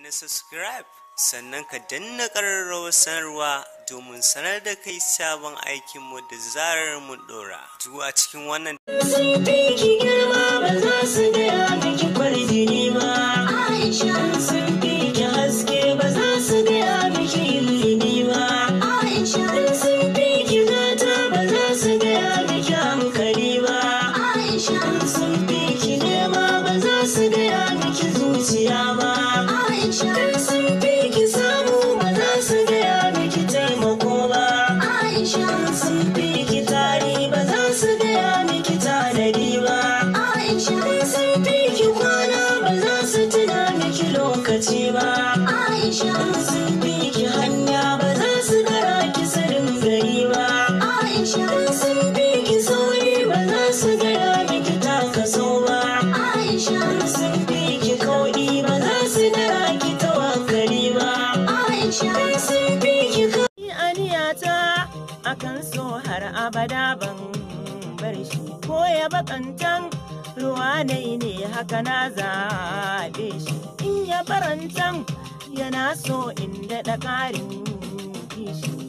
Na subscribe, sannan ka danna ƙararrawar sanarwa domin sanar da kai sabon aikinmu da zarar mun ɗora. Duk a cikin wannan Sun fi ki girma, ba za su gaya miki kwarjini ba. Aisha. Sun fi ki haske, ba za su gaya miki ilimi ba. Aisha. Sun fi ki gata, ba za su gaya miki hankali ba. Aisha. Sun fi ki nema, ba za su gaya miki zuciya ba. Aisha. Sun fi ki samu, ba za su gaya miki taimako ba. Aisha. Sun fi ki tari, ba za su gaya miki tanadi ba. Aisha. Sun fi ki kwana, ba za su tuna miki lokaci ba. Aisha. Sun fi ki hanya, ba za su gara ki sanin gari ba. Aisha. Sun fi ki sauri, ba za su gaya miki takaso ba. Aisha. Sun fi ki kauɗi, ba za su gara ki tawakkali ba. Aisha. Sun fi ki aniyata akan so har abada ban bar shi ko ya bakantan ruwa nai ne, haka na zaɓe shi. In ya farantan yana so in daɗa ƙarin kishi.